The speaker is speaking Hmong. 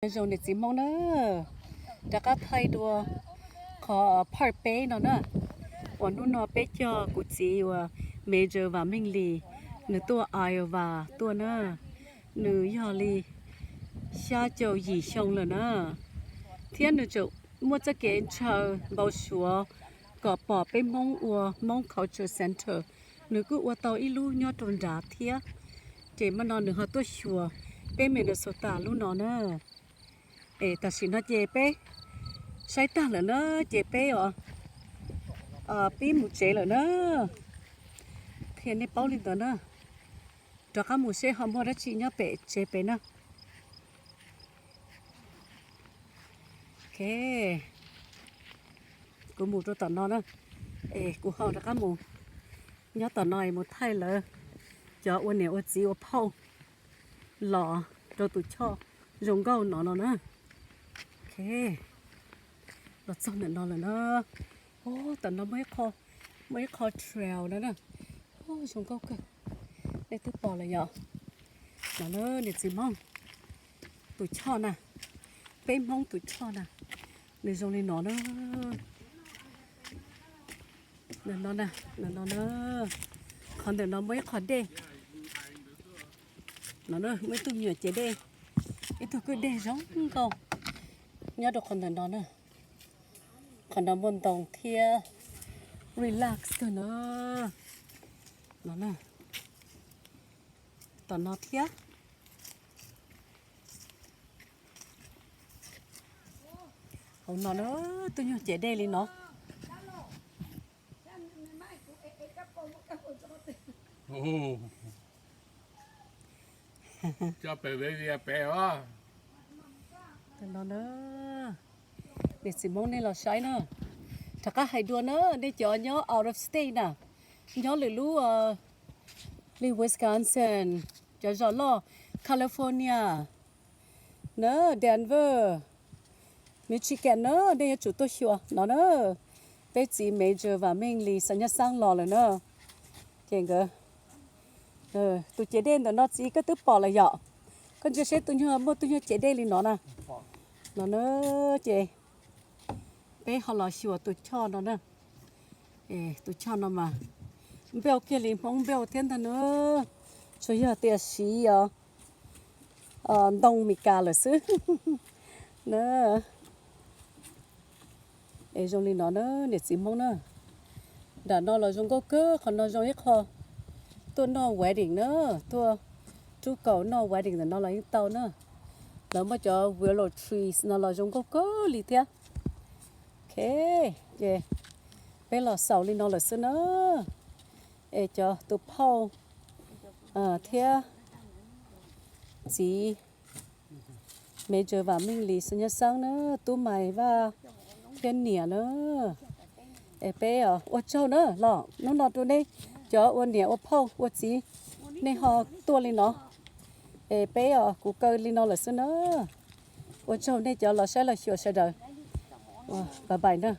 Nyob zoo niam txiv Hmoob na, rov qab thaij dua qhov part peb no na, uas hnub no peb coj kuv txiv uas Major Vam Meej Lis, nws tuaj Iowa tuaj na, nws yog li xya caum yim xyoo lawm na, thiab nws tseem muaj txoj kev ntshaw npau suav kom pom peb Hmoob ua Hmoob Culture Center, nws kuj ua tau ib lub nyob rau nrad thiab. Ces hmo no nws ho tuaj xyuas peb Minnesota lub no na. Es tam sim no ces peb saib tag lawm na, ces peb os, pib mus tsev lawm na. Qhia nej paub li ntawd na. Rov qab mus seb ho muaj dab tsi nyob pem tsev pem na. Ok, kuv mus rau tom no na, es kuv ho rov qab mus nyob tom no es mus thaij lawv cov ua niam ua txiv ua phauj los rau tus choj zoo nkauj no no na. Ok, los txog ntawm no lawm na. Tom no muaj ib qho, muaj ib qho trail na na. Zoo nkauj kawg, nej twb pom lawm yom. No na, niam txiv Hmoob, tus choj na, peb Hmoob tus choj na, nws zoo li no na. No na, no na, qhov ntawm no muaj ib qho dej. No na, muaj ib tug me nyuam cev dej, ib tug kwj dej zoo nkauj nyob rau qhov ntawm no na. Qhov no muaj ntoo thiab, relax kawg na. No na, tom no thiab. Hauv no na, tus nyuag cev dej li no. Niam txiv Hmoob nej los saib na. Rov qab hais dua na, nej cov nyob out of state na, nyob lwm lub li Wisconsin, cov zos loj, California na, Denver, Michigan na, nej yuav tsum tuaj xyuas no na. Peb txiv Major Vam Meej Lis Xas Nyab Xaab los lawm na. Ces nkawd, tus cev dej ntawm no txiv koj twb pom lawm yom. Koj ntsia seb tus nyuag muaj tus nyuag cev dej li no na. No na, ces peb ho los xyuas tus choj no na. Tus choj no mas npeuj kiag li Hmoob npeuj thiab ntag na. Tsuas yog tias siv os ntoo Meskas lawm xwb na. Es zoo li no na niam txiv Hmoob na. Nram no los zoo nkauj kawg, qhov no zoo ib qho tuaj noj wedding na, tuaj rub kaus noj wedding ntawm no los yeej tau na. Lawv muaj cov willow trees no los zoo nkauj kawg li thiab. Ok, ces peb los xaus li no lawm xwb na. Es cov tus phauj thiab txiv Major Vam Meej Lis Xas Nyab Xaab na, Tub Mais Vaj thiab niam na. Es peb ua tsaug na los hnub no rau nej cov ua niam ua phauj ua txiv, nej ho tuaj li no. Es peb os kuv kaw li no lawm xwb na. Ua tsaug nej cov los saib los xyuas sawv daws. Bye bye na.